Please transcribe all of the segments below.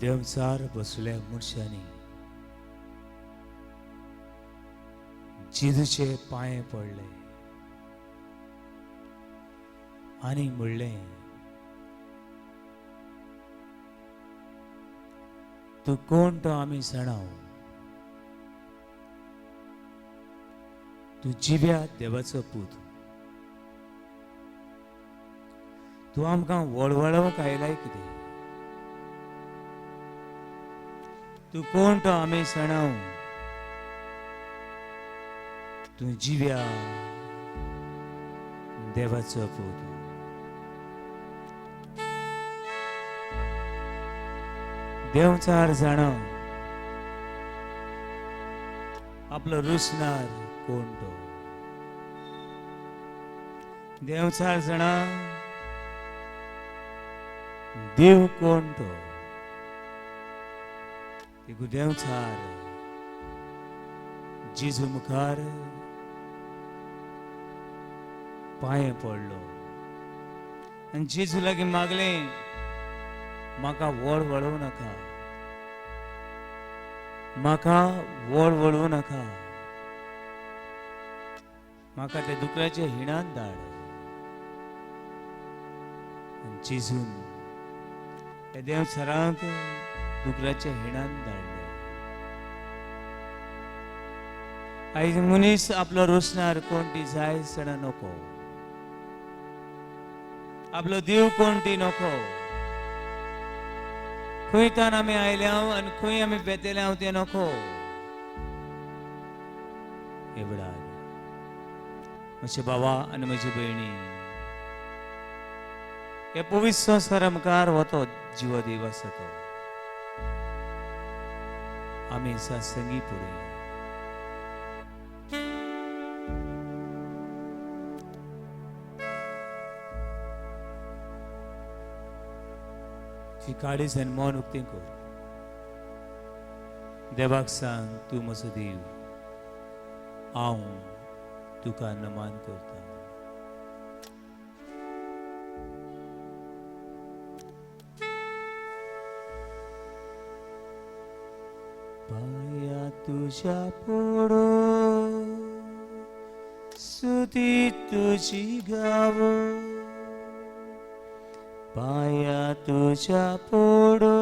देंवचार बसल्या मनशांनी जेजूचे पांये पडले आनी म्हणलें, तूं कोण तो आमी जाणाव, तूं जिव्या देवाचो पूत, तूं आमकां वळवळोवंक आयलाय कितें? तूं कोण तो आमी जाणाव, तूं जिव्या देवाचो पूत. देंवचार जाणा आपलो रुसणार कोण तो, देंवचार जाणा देव कोण तो. देखून देंवचार जेजू मुखार पांये पडलो आनी जेजू लागीं मागलें, म्हाका वळ वळोवं नाका, म्हाका वळ वळोवं नाका, म्हाका त्या दुकराच्या हिणान धाड. आनी जेजून त्या देंवचारांक दुकराच्या हिणान धाडले. आयज मनीस आपलो रोसणार कोण ती जाय सणा नको, आपलो देव कोण ती नको. खंय तान आमी आयल्या आनी खंय आमी बेतल्या तें नको. हे वेळार म्हजे बाबा आनी म्हजी भयणी, हे पवित्र संस्कारा मुखार हो तो जिवो देव आसा तो आमी सत्संगी पडुया. ती काळीज आनी मन उक्तें कर, देवाक सांग, तूं म्हजो देव, हांव तुका नमान करता. पाया तुज्या पडो स्तुती तुजी गावो, पाया तुज्या पडो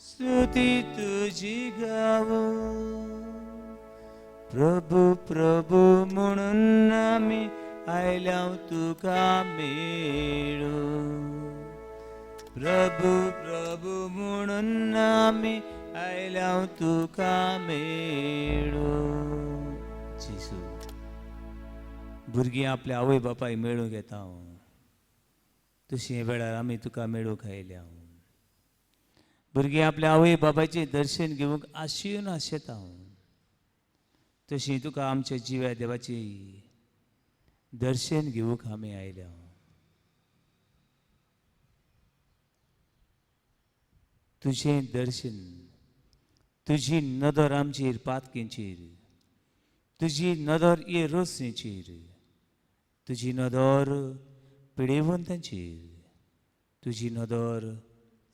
स्तुती तुजी गावो. प्रभू प्रभू म्हणून आमी आयल्या तुका मेळू, प्रभू प्रभू म्हणून आमी आयल्या तुका मेळू. जेजू, भुरगीं आपल्या आवय बापाय मेळूंक येता तशी वेळार आमी तुका मेळूंक आयल्या. भुरगीं आपल्या आवय बापायचें दर्शन घेवंक आशियून आशेता तशी तुका आमच्या जिव्या देवाची दर्शन घेवंक आमी आयल्या. तुजें दर्शन, तुजी नदर आमचेर पातकेचेर, तुजी नदर ये रोसणेचेर, तुजी नदर पिडेवंतांचेर, तुजी नदर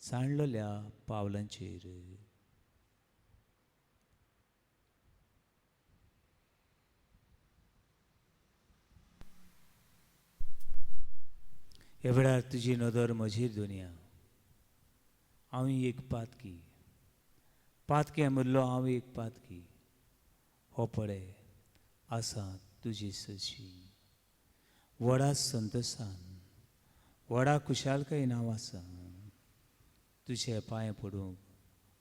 सांडलेल्या पावलांचेर. ह्या वेळार तुजी नदर म्हजेर दुनिया, हांव एक पातकी, पातके म्हणलो हांव एक पातकी, हो पळय आसा तुजी सशी. व्हडा संतोशान, व्हडा खुशालकायेन हांव आसा तुजे पांय पडूंक,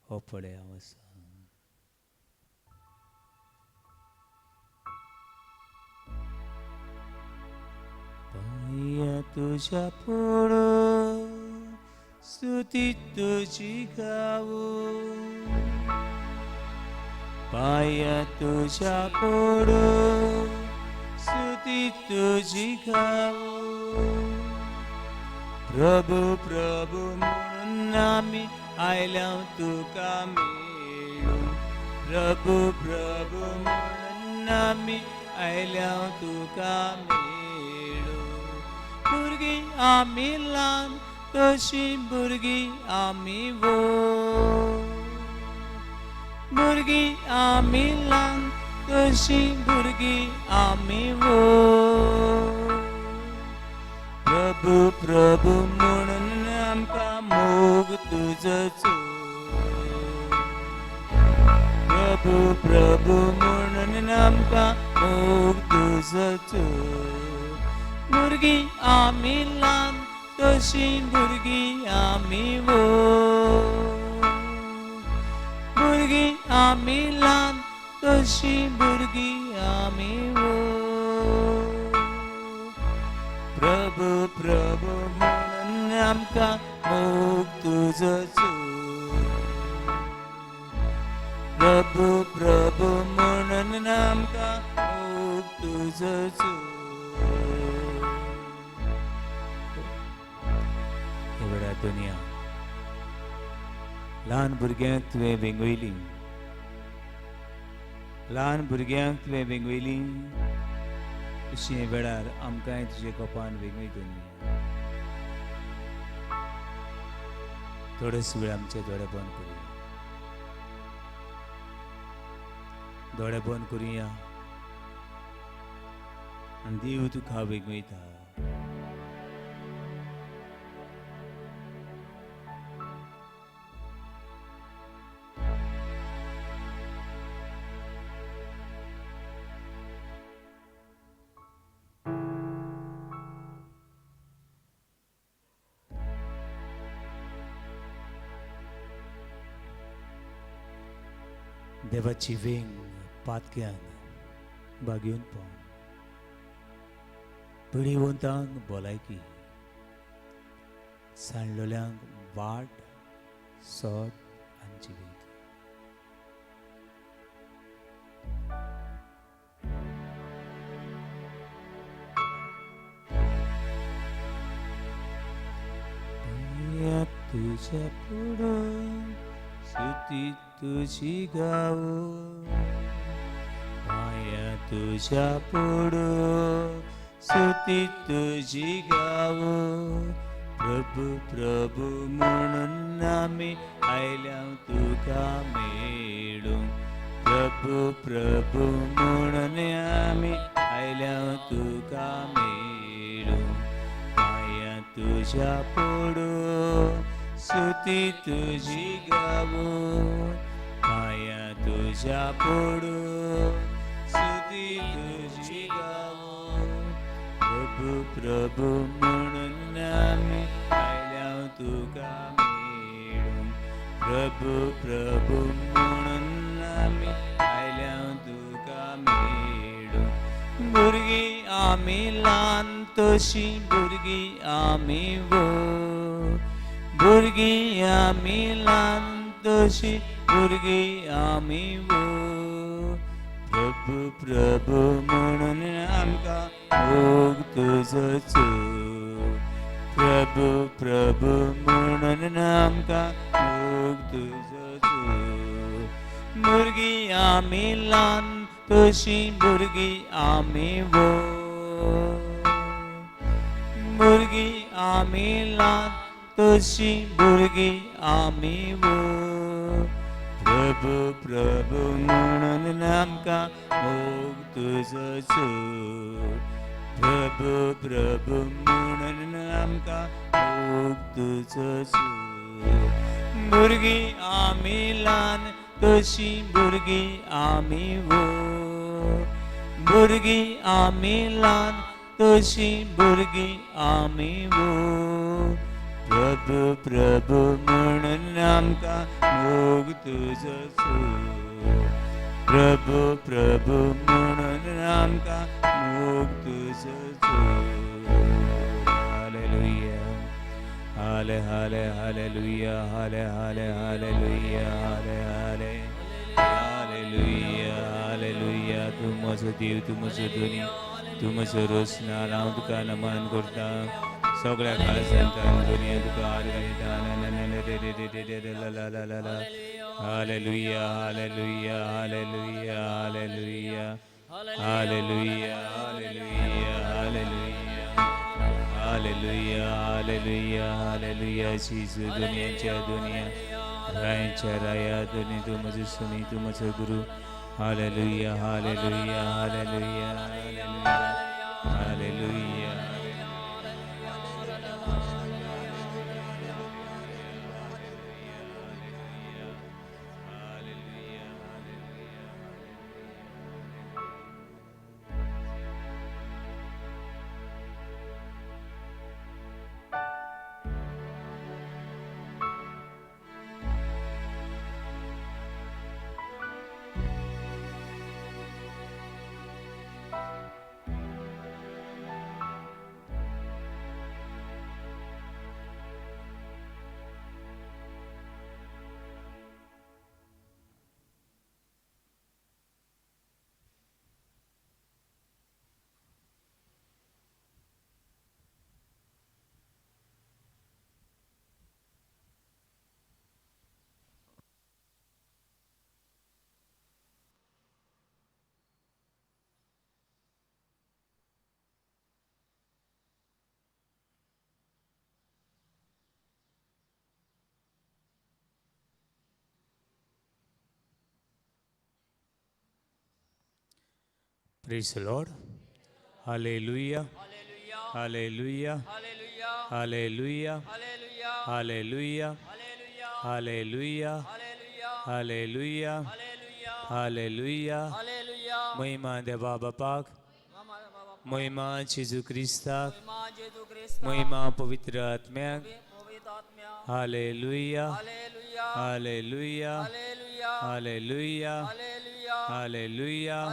हो पळय हांव आसा. पांया तुज्या पडो स्तुती तुजी गावो, पांया तुज्या पडो स्तुती तुजी गावो. प्रभू प्रभू म्हणून आमी आयल्या तुका मेळू, प्रभू प्रभू म्हणून आमी आयल्या तुका मेळू. भुरगीं आमी ल्हान तशीं भुरगीं आमी वो, भुरगीं आमी ल्हान तशीं भुरगीं आमी वो। प्रभू प्रभू म्हणून आमकां मोग तुजो चोर, प्रभू प्रभू म्हणून आमकां मोग तुजो चोर। भुरगीं आमी ल्हान तशीं भुरगीं आमी वो, भुरगीं आमी ल्हान तशीं भुरगीं आमी वो। प्रभू प्रभू म्हणून आमकां मोग तुजो चोर, प्रभू प्रभू म्हणून आमकां मोग तुजो चोर। हे वेळार दुनिया ल्हान भुरग्यांक तुवें वेंगयली, ल्हान भुरग्यांक तुवें वेंगयली, अशें वेळार आमकांय तुजे कोपान वेंगय दुनिया। थोडेच वेळ आमचे दोळे बंद करुया, दोळे बंद करुया आनी देव तुका वेंगयता। देवाची वेंग पातक्यांक बागेवन पावन, पिडिवंतांक भलायकी, सांडलेल्यांक वाट सत आनी जिवीत। तुझ्या पुढं सुती तुझी गाऊ, पाया तुझ्या पुढं सुती तुझी गाऊ। प्रभू प्रभू म्हणून आमी आयल्या तुका मेळूंक, प्रभू प्रभू म्हणून आमी आयल्या तुका मेळूंक। पाया तुझ्या पुढं सुती तुझी गाऊ, पाया तुझ्या पुढं सुती तुझी गाऊ। प्रभू प्रभू म्हणून आमी आयल्या तुका मेळूंक, प्रभू प्रभू म्हणून आमी आयल्या तुका मेळूंक। भुरगीं आमी ल्हान तशीं भुरगीं आमी वो, भुरगीं आमी ल्हान तशीं भुरगीं आमी वो। प्रभू प्रभू म्हणून आमकां मोग तुजो चोर, प्रभू प्रभू म्हणून आमकां मोग तुजो चोर। भुरगीं आमी ल्हान तशीं भुरगीं आमी वो, भुरगीं आमी ल्हान तशीं भुरगीं आमी वो। प्रभू प्रभू म्हणून आमकां मोग तुजो चोर, प्रभू प्रभू म्हणून आमकां मोग तुजो चोर। भुरगीं आमी ल्हान तशीं भुरगीं आमी वो, भुरगीं आमी ल्हान तशीं भुरगीं आमी वो। प्रभू प्रभू म्हणून आमकां मोग तुजो चोर, प्रभू प्रभू म्हणून आमकां मोग तुजो चोर। हालेलुया, हाले हाले हालेलुया, हाले हाले हालेलुया, हाले हाले हालेलुया, हालेलुया। तूं म्हजो देव, तूं म्हजो धनी, तूं म्हजो रोसणार, हांव तुका नमन करता। सगळ्या काळजांतल्यान दुनिया तुका आर्गां दिता। Hallelujah, hallelujah, hallelujah, hallelujah, hallelujah, hallelujah, hallelujah, hallelujah. Hallelujah, hallelujah, hallelujah. जेजू दुनियाच्या दुनिया, रायांच्या राया, धनी तूं म्हजो स्वामी, तूं म्हजो गुरू. Hallelujah, hallelujah, hallelujah, hallelujah, hallelujah. Praise the Lord. Hallelujah. Hallelujah. Hallelujah. Hallelujah. Hallelujah. Hallelujah. Hallelujah. महिमा देवा बापाक, महिमा जेजू क्रिस्ताक, महिमा पवित्र आत्म्याक. Hallelujah. Hallelujah. Hallelujah. Hallelujah.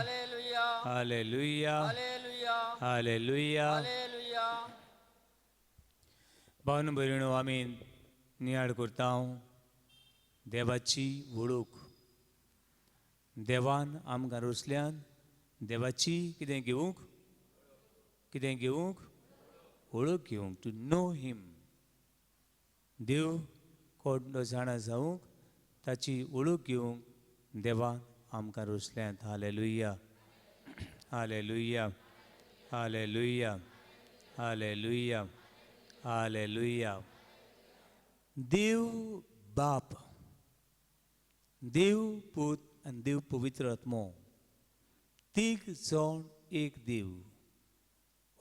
Hallelujah. Hallelujah. भावन भयणो, आमी नियाळ करता देवाची वळख. देवान आमकां रचल्यान देवाची कितें घेवंक, कितें घेवंक, वळख घेवंक, टू नो हिम. देव कोण तो जाणा जावंक, ताची वळख घेवंक देवान आमकां रचल्यात. Hallelujah. Hallelujah. Hallelujah. Hallelujah. Hallelujah. देव बाप, देव पूत आनी देव पवित्र आत्मो, तीग जाण एक देव.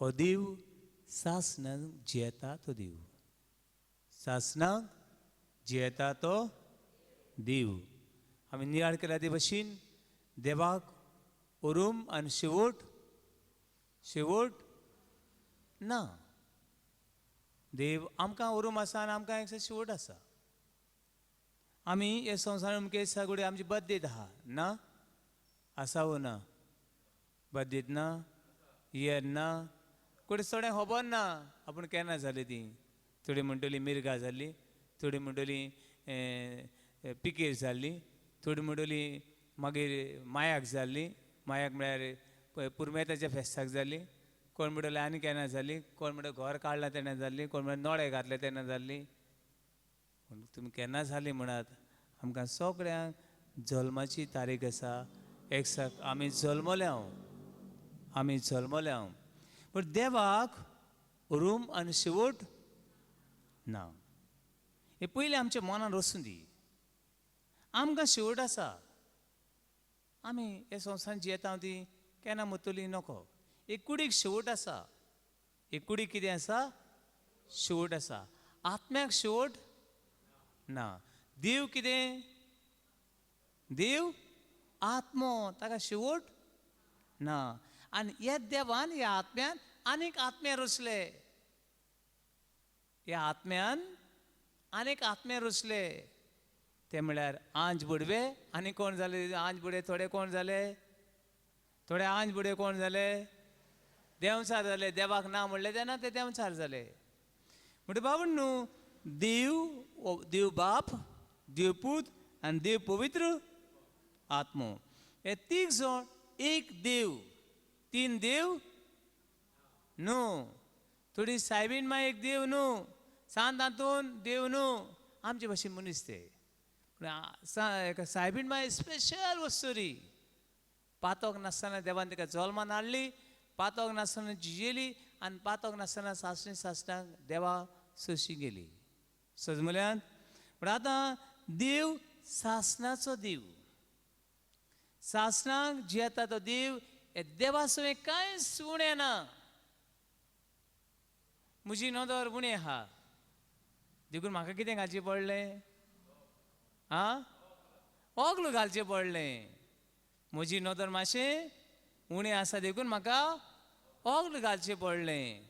हो देव सासणाक जियेता तो देव, सासणाक जियेता तो देव. आमी नियाळ केला ते भशेन देवाक उरूम आनी शेवट, शेवट ना. देव आमकां उरूम आसा आनी आमकां एक शेवट आसा. आमी हे संवसार अमके सगळे आमची बद्देत आहा ना, आसा वो ना, बद्देत ना, इयर ना, कोणी थोड्यांक खबर ना आपूण केन्ना जाली ती. थोडी म्हणटली मिर्गा जाल्ली, थोडी म्हणटली पिकेर जाल्ली, थोडी म्हणटली मागीर मायाक जाल्ली, मायाक म्हळ्यार पुर्मेताच्या फेस्ताक जाल्ली, कोण म्हणटले आनी केन्ना जाल्ली, कोण म्हणटा घर काडलां तेन्ना जाल्ली, कोण म्हणटा नोळे घातले तेन्ना जाल्ली. पूण तुमी केन्ना जाली म्हणात, आमकां सगळ्यांक जल्माची तारीख आसा. एक आमी जल्मल्या, आमी जल्मल्या. पूण देवाक रूम आनी शेवट ना. हे पयलीं आमच्या मनान रसून दी. आमकां शेवट आसा. आमी हे संवसारान जियेता ती केन्ना मरतली नको. एक कुडीक शेवट आसा. एक कुडीक कितें आसा? शेवट आसा. आत्म्याक शेवट ना. देव कितें? देव आत्मो, ताका शेवट ना. आनी ह्या देवान, ह्या आत्म्यान आनीक आत्मे रचले. ह्या आत्म्यान आनीक आत्मे रचले. ते म्हळ्यार आंज बुडवे आनी कोण जाले? आंज बुडवे थोडे कोण जाले? थोडे आंज बुडवे कोण जाले? देंवचार जाले. देवाक ना म्हणलें तेन्ना ते देंवचार जाले. म्हणटा बाबा न्हू, देव, देव बाप, देव पूत आनी देव पवित्र आत्मो, हे तीग जाण एक देव. तीन देव न्हू. थोडी सायबीन मा एक देव न्हू, सांत आंतोन देव न्हू. आमचे भाशेन मनीस ते. पूण सायबीन मा स्पेशल वस्तुरी. पातोक नासतना देवान ताका जल्मान हाडली, पातोक नासतना जियेली आनी पातक नासतना सासणी सासणाक देवा सोशी गेली. सजमल्यान पूण आतां देव सासणाचो देव, सासणाक जियेता तो देव. हे देवा सवें कांयच उणें ना. म्हजी नदर उणें आहा देखून म्हाका कितें घालचें पडलें? आं, ओगलो घालचें पडलें. म्हजी नदर मातशें उणें आसा देखून म्हाका ओगल घालचें पडलें.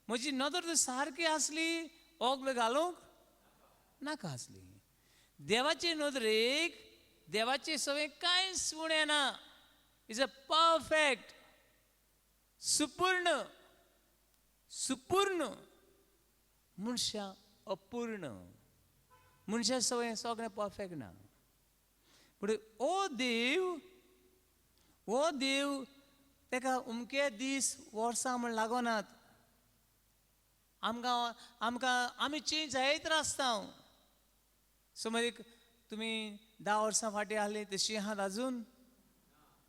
म्हजी नदर तर सारकी आसली, ओगल घालूंक नाका आसली. देवाचे नदरेक देवाचे सवें कांयच उणें ना. Is a perfect, सुपूर्ण, सुपूर्ण. मनशां अपूर्ण, मनशां सवय सगळें परफेक्ट ना. पूण ओ देव, ओ देव ताका अमके दीस वर्सां म्हण लागोनात. आमकां आमकां आमी चेंज जायत आसता. समज एक तुमी 10 वर्सां फाटीं आहली तशी आहात आजून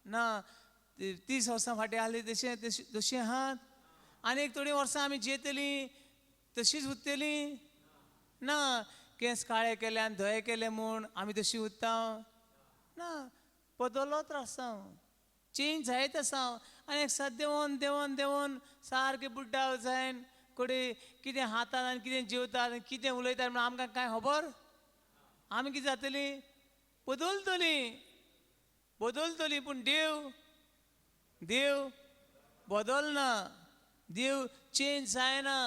ना, 30 वर्सां फाटीं आहली तशें तशीं आहात. आनी एक थोडीं वर्सां आमी जियेतलीं तशीच उरतलीं ना. केंस काळे केले आनी धवे केले म्हूण आमी तशी उरता ना, बदलत आसता, चेंज जायत आसा. आनी एक सद्या देंवन देंवन देंवन सारकें बुड्डा जायन कडे कितें हातात आनी कितें जेवतात आनी कितें उलयतात म्हूण आमकां कांय खबर? आमी कितें जातलीं? बदलतलीं, बदलतलीं. पूण देव, देव बदलना, देव चेंज जायना.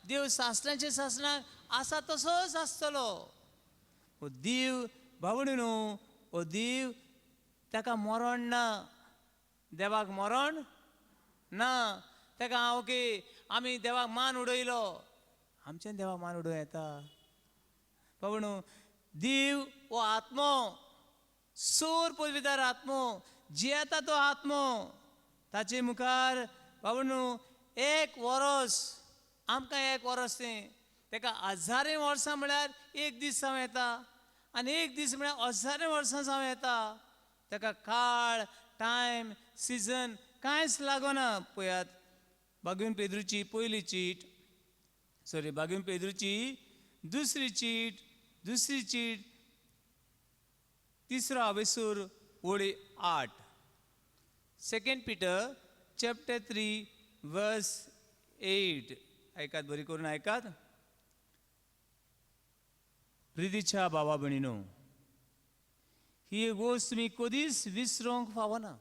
देव सासणाचे सासणाक आसा तसोच आसतलो. हो देव बावडी न्हू, हो देव ताका मरण ना, देवाक मरण ना. ताका ओके आमी देवाक मान उडयलो, आमच्यान देवाक मान उडोवं येता? बाबा न्हू, देव हो आत्मो, सोर पदवीदार आत्मो, जियेता तो आत्मो. ताचे मुखार बाबा न्हू एक वरस, आमकां एक वरस तें, ताका हजारे वर्सां म्हळ्यार एक दीस जावं येता आनी एक दीस म्हळ्यार हजारे वर्सां जावं येता. ताका काळ, टायम, सिजन कांयच लागना. पळयात बागीन पेद्रूची पयली चीट, सॉरी बागीन पेद्रूची दुसरी चीट, दुसरी चीट 3 आवेसूर ओळी 8, 2 Peter chapter 3 verse 8. आयकात, बरी करून आयकात. प्रितीच्या बाबा भयणीनो, ही एक गोश्ट तुमी कदीच विसरूंक फावना.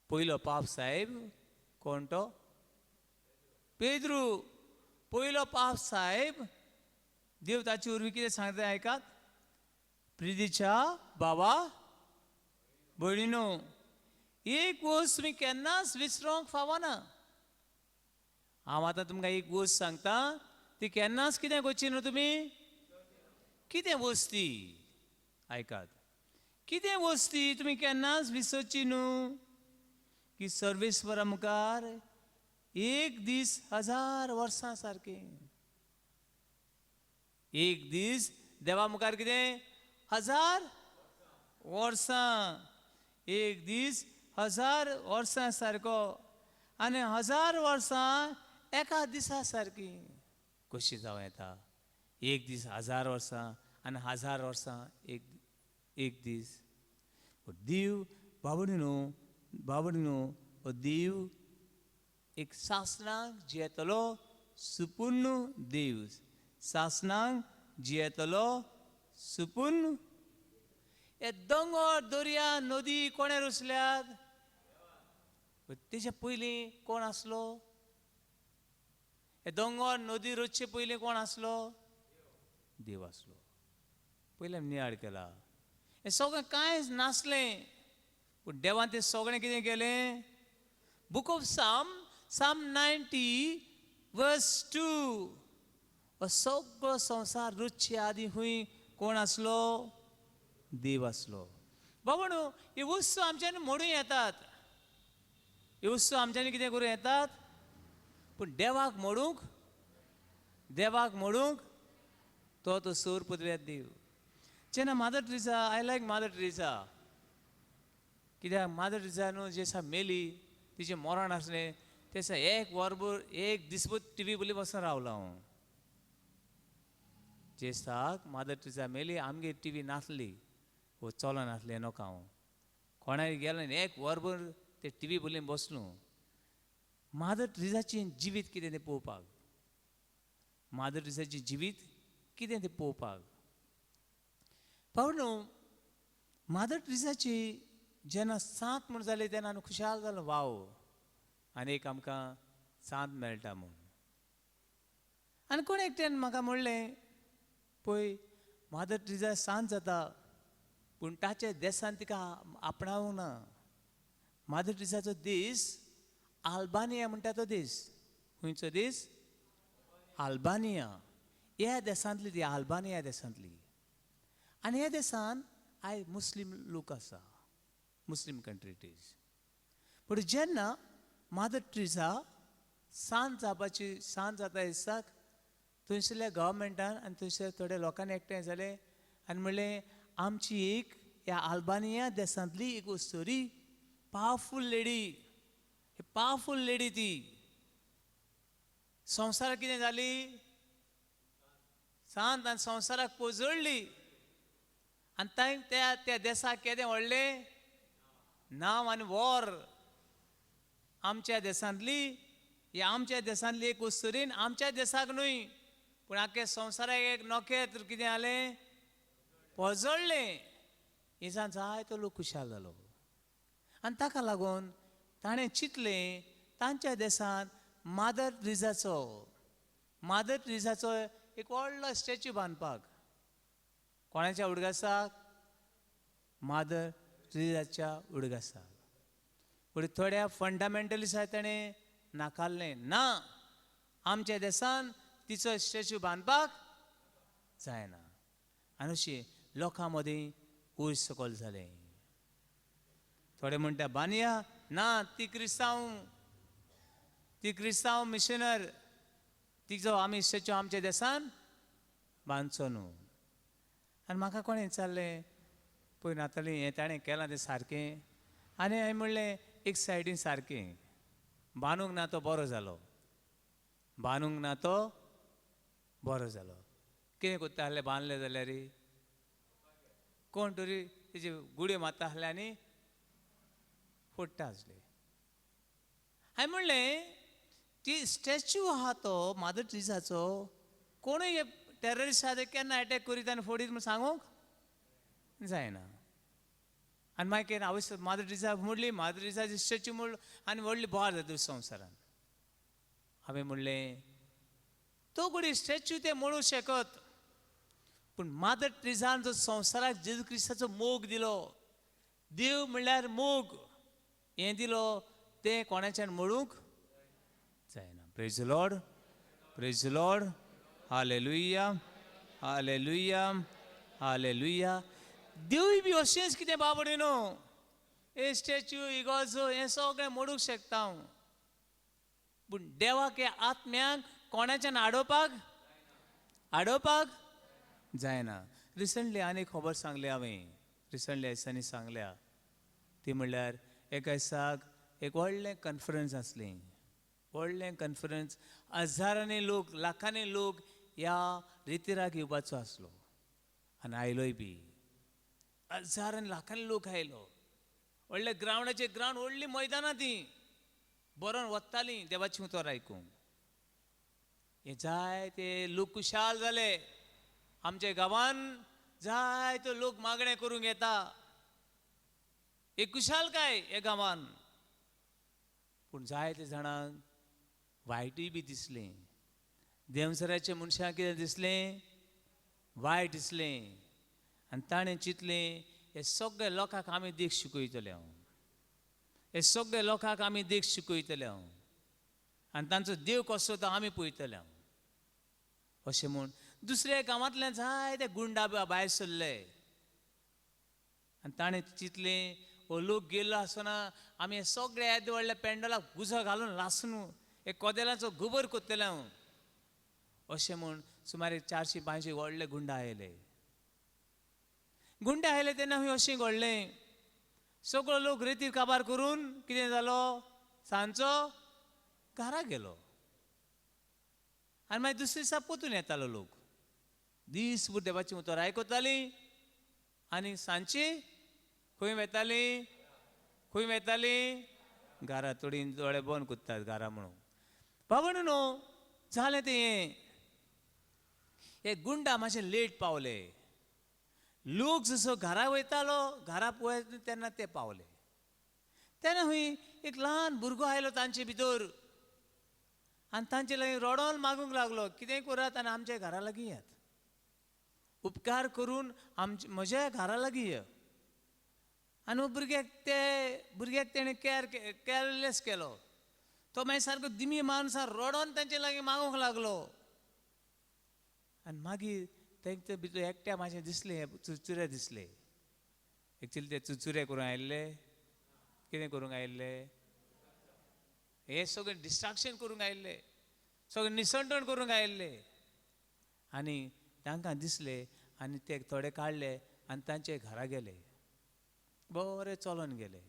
पयलो पाप साहेब कोण तो? पेद्रू. पयलो पाप साहेब. देव ताचे वरवीं कितें सांगता आयकात. प्रितीच्या बाबा भयणीनो, एक गोश्ट तुमी केन्नाच विसरूंक फावना. हांव आतां तुमकां एक गोश्ट सांगता, ती केन्नाच कितें करची न्हू तुमी. कितें वस्त ती? आयकात, कितें वस्त ती तुमी केन्नाच विसरची न्हू, की सर्वेस्वरा मुखार एक दीस 1000 वर्सां सारकें. एक दीस देवा मुखार कितें? 1000 वर्सां. एक दीस 1000 वर्सां सारको आनी 1000 वर्सां एका दिसा सारकी. कशी जावं येता? एक दीस 1000 वर्सां आनी 1000 वर्सां एक दीस. देव बाबडी न्हू, बाबडी न्हू, हो देव एक सासणाक जियेतलो सुपूर्ण देव, सासणाक जियेतलो सुपूर्ण. हे दोंगर, दर्या, नदी कोणें रचल्यात? तेच्या पयलीं कोण आसलो? हे दोंगर नदी रचचे पयलीं कोण आसलो? देव आसलो. पयलीं आमी नियाळ केला, हें सगळें कांयच नासलें, पूण देवान तें सगळें कितें केलें? Book of Psalm, Psalm 90 verse 2. हो सगळो संवसार रचचे आदीं खंय कोण आसलो? देव आसलो. बाबा न्हू, ही वस्तू आमच्यान मोडूं येतात, ही वस्तू आमच्यांनी कितें करूं येतात, पूण देवाक मोडूंक, देवाक मोडूंक तो तो सोर पदव्यात देव. जेन्ना Mother Teresa, I like Mother Teresa, कित्याक मादर ट्रिजा न्हू जे दिसा मेली, तिचें मरण आसलें, तेसा एक वरभर एक दिसभर टिवी बोली बसून रावलो हांव. जेसाक मादर ट्रिजा मेली आमगेर टिवी नासली वो चलो नासलें नोका हांव कोणाय गेलो एक वरभर ते टिवी बोलीन बसलो. मादर ट्रिजाचें जिवीत कितें तें पळोवपाक, मादर ट्रिजाचें जिवीत कितें तें पळोवपाक. पावलो मादर ट्रिजाची जेन्ना सांत म्हूण जाली तेन्ना आमी खुशाल जालो, वाव आनी एक आमकां सांत मेळटा म्हूण. आनी कोण एकट्यान म्हाका म्हणलें, पळय मादर ट्रिजा सांत जाता पूण ताच्या देसान तिका आपणावंक ना. मादर ट्रिजाचो दीस आल्बानिया म्हणटा तो दीस. खंयचो दीस? आल्बानिया. ह्या देशांतली ती आल्बानिया देशांतली. आनी ह्या देशान आयज मुस्लीम लोक आसा, मुस्लीम कंट्री it is. पूण जेन्ना मादर ट्रिजा सांत जावपाची, सांत जाता दिसाक थंयसरल्या गव्हर्मेंटान आनी थंयसर थोड्या लोकांनी एकठांय जाले आनी म्हणलें आमची एक ह्या आल्बानिया देशांतली एक story powerful lady, powerful lady ती संवसाराक कितें जाली सांत आनी संवसाराक पोजडली. आनी तांय त्या त्या देसाक केदें व्हडलें नांव आनी वॉर. आमच्या देशांतली ही आमच्या देशांतली एक वस्तुरीन आमच्या देशाक न्हय पूण आख्या संवसाराक एक नखेत्र कितें जालें पोजडलें. हेजान जायतो लोक खुशाल जालो. आनी ताका लागून ताणें चिंतलें तांच्या देशांत मादर ट्रिजाचो, मादर ट्रिजाचो एक व्हडलो स्टॅच्यू बांदपाक. कोणाच्या उडगासाक? मादर ट्रिजाच्या उडगासाक. पूण थोड्या फंडामेंटलिस्टाक ताणें नाकारलें, ना आमच्या देशान तिचो स्टॅच्यू बांदपाक जायना. आनी अशें लोकां मदीं वयर सकयल जालें. थोडे म्हणटा बांदया, ना ती क्रिस्तांव, ती क्रिस्तांव मिशनर, तिचो आमी स्टॅच्यू आमच्या देशान बांदचो न्हू. आनी म्हाका कोणें विचारलें, पळय नाताली हें ताणें केलां तें सारकें? आनी हांवें म्हणलें एक सायडीन सारकें, बांदूंक ना तो बरो जालो, बांदूंक ना तो बरो जालो. कितें करता आसलें बांदलें जाल्यार कोण तरी तेजे गुड्यो मारता आसले आनी फोडटा आसले. हांवें म्हणलें ती स्टॅच्यू आहा तो मादर ट्रिजाचो, कोणूय टॅररिस्ट आहा ते केन्ना एटॅक करीत आनी फोडीत म्हूण सांगूंक जायना. आनी मागीर केन्ना हांवें मादर ट्रिजा मोडली, मादर ट्रिजाची स्टॅच्यू मोडलो आनी व्हडली बोवाळ जाता संवसारान. हांवें म्हणलें तो घडी स्टॅच्यू ते मोडूंक शकत पूण मादर ट्रिजान जो संवसाराक जेजू क्रिस्ताचो मोग दिलो, देव म्हणल्यार मोग हें दिलो, तें कोणाच्यान मोडूंक जायना. Praise Lord, praise Lord, hallelujah, hallelujah, hallelujah. देवूय बी अशेंच कितें बाबडे न्हू, हे स्टॅच्यू इगोर्जो हें सगळें मोडूंक शकता हांव, पूण देवाक ह्या आत्म्याक कोणाच्यान आडोवपाक आडोवपाक जायना. रिसंटली आनी खबर सांगल्या हांवें, रिसंटली दिसांनी सांगल्या, ती म्हणल्यार एका दिसाक एक व्हडलें कॉन्फरन्स आसलें, व्हडलें कॉन्फरन्स, हजारांनी लोक लाखांनी लोक ह्या रितिराक येवपाचो आसलो आनी आयलोय बी हजारांनी लाखांनी लोक आयलो. व्हडले ग्रावंडाचे ग्रावंड, व्हडलीं मैदानां तीं बरोवन वतालीं देवाचीं उतरां आयकूंक. हे जायते लोक खुशाल जाले. आमच्या गांवान जायतो लोक मागणें करूंक येता, एक खुशालकाय ह्या गांवान. पूण जायते जाणांक वायटूय बी दिसलें. देंवसराच्या मनशांक कितें दिसलें? वायट दिसलें. आनी ताणें चिंतलें हे सगळे लोकांक आमी देख शिकयतले हांव, हे सगळे लोकांक आमी देख शिकयतले हांव आनी तांचो देव कसो तो आमी पळयतले हांव. अशें म्हूण दुसऱ्या गांवांतल्यान जायते गुंडा भायर सरले आनी ताणें चिंतलें हो लोक गेल्लो आसतना आमी हे सगळे येदे व्हडल्या पेंडलाक उजो घालून लासून हे कोदेलाचो गोबर करतले हांव. अशें म्हूण सुमार 400-500 व्हडले गुंडा आयले. गुंडे आयले तेन्ना खंय अशें घडलें, सगळो लोक रेतीर काबार करून कितें जालो, सांजचो घरा गेलो. आनी मागीर दुसरे दिसा पोतून येतालो लोक, दीसभर देवाची उतरां आयकताली आनी सांजची खंय वेताली, खंय वेताली घरा. थोडी दोळे बंद करतात घरा म्हणून. बाबा न्हू जालें तें, हे गुंडा मातशे लेट पावले. लोक जसो घरा वयतालो, घरा पळयता तेन्ना ते पावले. तेन्ना खंय एक ल्हान भुरगो आयलो तांचे भितर आनी तांचे लागीं रडोन मागूंक लागलो, कितेंय करात आनी आमच्या घरा लागीं येयात, उपकार करून आमचे म्हज्या घरा लागीं ये. आनी भुरग्याक ते भुरग्याक तेणें केअरलेस केलो. तो मागीर सारको दिमी मारून रडोन तांचे लागीं मागूंक लागलो. आनी मागीर तांचे भितर एकट्या मातशें दिसलें, चुरचुरे दिसले. एक्चुअली ते चुरचुरे करूंक आयिल्ले, कितें करूंक आयिल्ले, हे सगळें डिस्ट्राक्शन करूंक आयिल्ले, सगळें निसंटण करूंक आयिल्ले. आनी तांकां दिसले आनी ते थोडे काडले आनी तांचे घरा गेले, बरे चलोन गेले.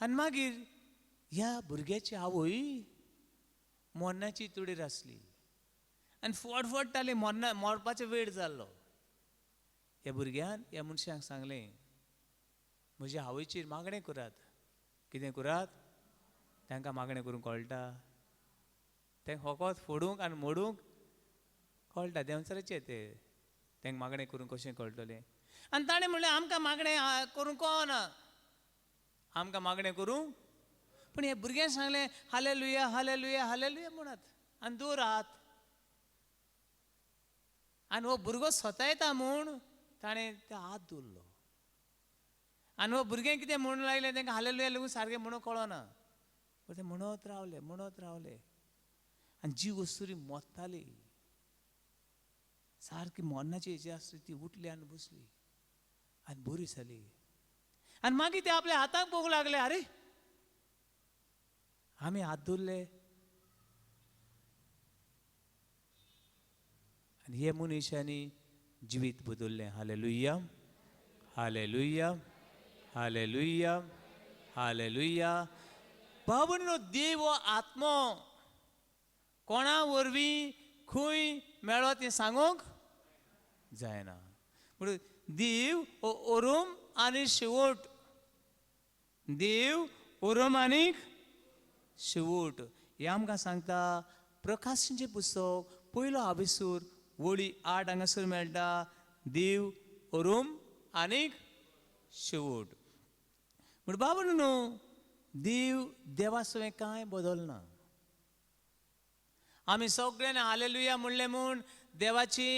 आनी मागीर ह्या भुरग्याची आवय मरणाची तुडीर आसली आनी फटफडटाली, मरना मरपाचो वेळ जाल्लो. ह्या भुरग्यान ह्या मनशांक सांगलें, म्हज्या आवयचेर मागणें करात. कितें करात? तांकां मागणें करूंक कळटा, तें फकत फोडूंक आनी मोडूंक कळटा, देंवचाराचें तें, तांकां मागणें करूंक कशें कळटलें. आनी ताणें म्हणलें, आमकां मागणें करूंक कळना, आमकां मागणें करूंक. पूण हे भुरग्यान सांगलें, हालेलुया हालेलुया हालेलुया म्हणात आनी दवर हात. आनी हो भुरगो सतायता म्हूण ताणें ते हात दवरलो. आनी हो भुरगें कितें म्हणूंक लागलें, तांकां हालेलुया लागून सारकें म्हणूंक कळना, पूण ते म्हणत रावले म्हणत रावले. आनी जी वस्तुरी मोत्ताली सारकी मरणाची हेजी आसली ती उठली आनी बसली आनी बरी जाली. आनी मागीर ते आपल्या हाताक पळोवंक लागले, आरे आमी हात दवरले. आनी हे मनशांनी जिवीत बदल्लें. Hallelujah hallelujah hallelujah hallelujah. बाबूनो, देव हो आत्मो कोणा वरवीं खंय मेळो तें सांगूंक जायना. म्हणून देव हो ओरूम आनी शेवट, देव ओरूम आनी शेवट हें आमकां सांगता. प्रकाशनचें पुस्तक पयलो आविसूर वळी 8 हांगासर मेळटा, देव ओरूम आनी शेवट. म्हण बाबा न्हू, देव देवा सवें कांय बदलना. आमी सगळ्यांनी हालेलुया म्हणलें म्हूण देवाची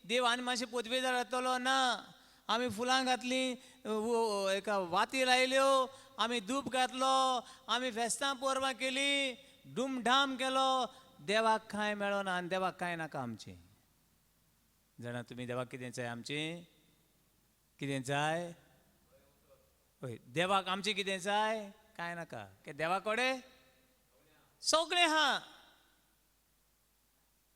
देव आनी मातशें पदवेदार जातलो ना. आमी फुलां घातलीं, एका वाती लायल्यो, आमी धूप घातलो, आमी फेस्तां परबां केली, डुमढाम केलो, देवाक कांय मेळना आनी देवाक कांय नाका आमचें. जाणा तुमी देवाक कितें जाय आमचें? कितें जाय? हय, देवाक आमचें कितें जाय? कांय नाका. देवा कडेन सगळें आहा.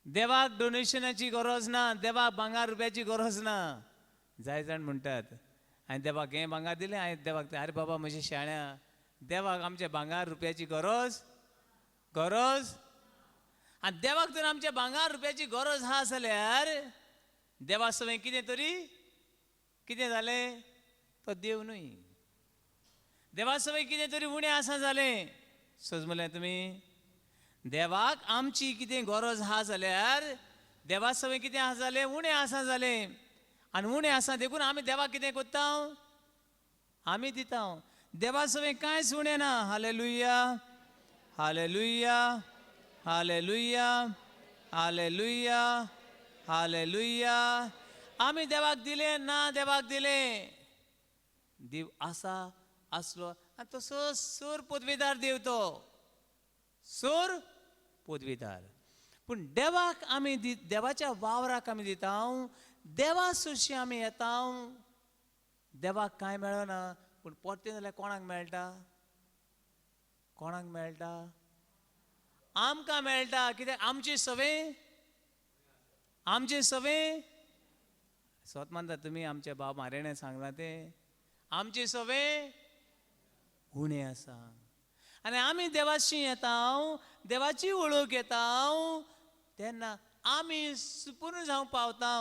देवाक डोनेशनाची गरज ना, देवाक भांगर रुपयाची गरज ना. जाय जाण म्हणटात हांवें देवाक हें भांगर दिलें, हांवें देवाक, आरे बाबा म्हज्या शाण्या, देवाक आमच्या भांगर रुपयाची गरज गरज. आनी देवाक जर आमच्या भांगर रुपयाची गरज आहा जाल्यार देवा सवें कितें तरी कितें जालें, तो देव न्हय. देवा सवें कितें तरी उणें आसा जालें. सजमलें तुमी? देवाक आमची कितें गरज आहा जाल्यार देवा सवें कितें आसा जालें, उणें आसा जालें. आनी उणें आसा देखून आमी देवाक कितें करता, आमी दिता. देवा सवें कांयच उणें ना. Hallelujah hallelujah hallelujah hallelujah hallelujah. आमी देवाक दिलें ना, देवाक दिलें. देव आसा आसलो आनी तसो सूर पदवीदार देव, तो सूर पदवीदार. पूण देवाक आमी देवाच्या वावराक आमी दिता, देवा सुशी आमी येता. देवाक कांय मेळना, पूण परतें जाल्यार कोणाक मेळटा? कोणाक मेळटा? आमकां मेळटा. कित्याक? आमची सवे, आमची सवे स्वत मानता तुमी. आमच्या बाब मारेणे सांगलां तें, आमची सवे उणें आसा. आनी आमी देवाशी येता, देवाची वळख येता तेन्ना आमी सुपूर्ण जावंक पावता.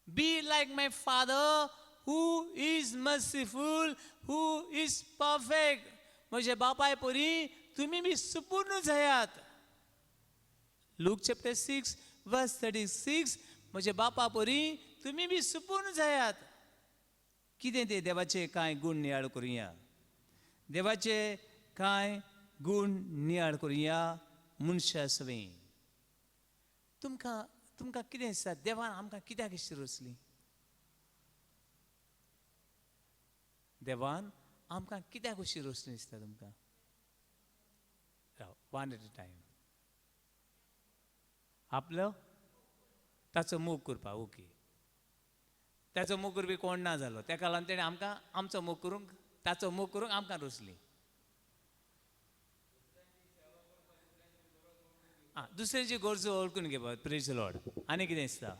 Be like my father who is merciful, who is perfect. म्हजे बापाय परी तुमी बी सुपूर्ण जायात. Luke chapter 6 verse 36. म्हजे बापा परी तुमी बी सुपूर्ण जायात. कितें ते देवाचे कांय गूण नियाळ करुया. देवाचे कांय गूण नियाळ करुया मनशा सवें. तुमकां तुमकां कितें दिसता देवान आमकां कित्याक अशी रचली? देवान आमकां कित्याक अशी रचली दिसता तुमकां? राव, वन एट अ टायम. आपलो ताचो मोग करपाक. ओके, ताचो मोग करपी कोण ना जालो, ताका लागून तेणें आमकां आमचो मोग करूंक, ताचो मोग करूंक आमकां रचली. आं, दुसऱ्यांची गरजो वळखून घेवपाक. Praise Lord. आनी कितें दिसता?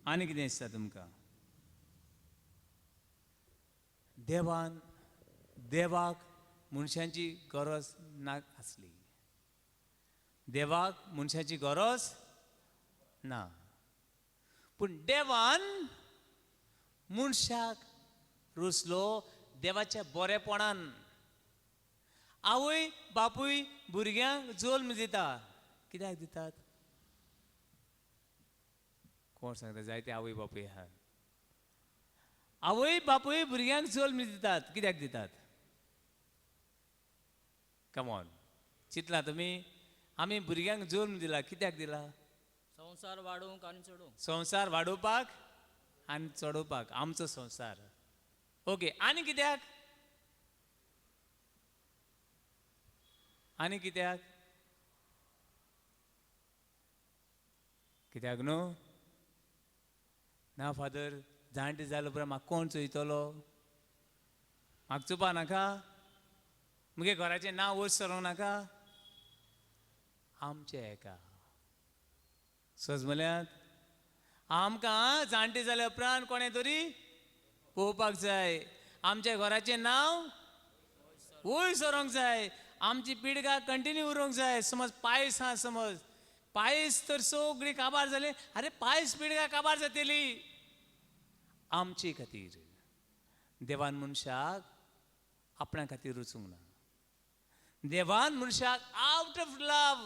आनी कितें दिसता तुमकां? देवान देवाक मनशांची गरज ना आसली. देवाक मनशाची गरज ना, पूण देवान मनशाक रचलो देवाच्या बरेपणान. आवय बापूय भुरग्यांक जल्म दिता. कित्याक दितात? कोण सांगता? जायते आवय बापूय आहात. आवय बापूय भुरग्यांक जल्म दितात. कित्याक दितात? कमॉन, चिंतला तुमी? आमी भुरग्यांक जल्म दिला, कित्याक दिला? संवसार वाडोवंक आनी चडोवंक. संवसार वाडोवपाक आनी चडोवपाक, आमचो संवसार. ओके, आनी कित्याक? आनी कित्याक? कित्याक न्हू? ना फादर, जाणटे जाले उपरांत म्हाका कोण चोयतलो? म्हाका चोवपा नाका? मुगे घराचें नांव वयर सरोंक नाका? आमचें एका सजमल्यात आमकां जाणटे जाल्या उपरांत कोणें तरी पळोवपाक जाय. आमच्या घराचें नांव वयर सरोंक जाय. आमची पिळगा कंटिन्यू उरूंक जाय. समज पायस आहा, समज पायस तर सगळी काबार जाली, आरे पायस पिळगा काबार जातली. आमचे खातीर देवान मनशाक आपणा खातीर रचूंक ना. देवान मनशाक आवट ऑफ लव,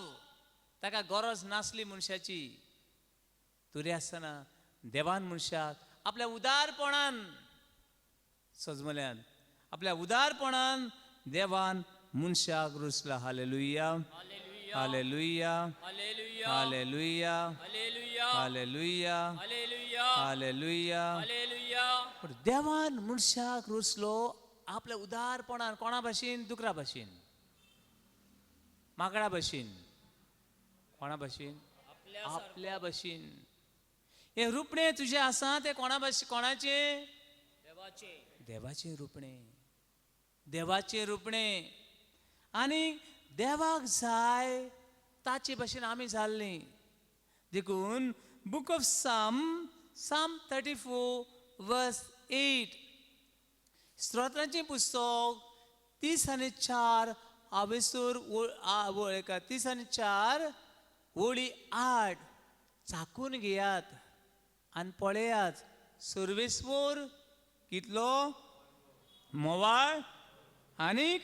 ताका गरज नासली मनशाची, तरी आसतना देवान मनशाक आपल्या उदारपणान सजमल्यान, आपल्या उदारपणान देवान मनशाक रचला. Hallelujah, hallelujah, hallelujah, hallelujah, hallelujah. पूण देवान मनशाक रचलो आपल्या उदारपणान. कोणा भाशेन? दुकरा भाशेन, माकडा भाशेन, कोणा भाशेन? आपल्या भाशेन. हें रुपणें तुजें आसा तें कोणा भाशेन? कोणाचें? देवाचें रुपणें. देवाचें रुपणें. आनी देवाक जाय ताचे भाशेन आमी जाल्लीं. देखून book of Psalm, Psalm 34 verse 8, स्तोत्रांचें पुस्तक 34 आवेसूर 34 ओळी 8. चाकून घेयात आनी पळयात सर्वेस्वर कितलो मोवाळ. आनीक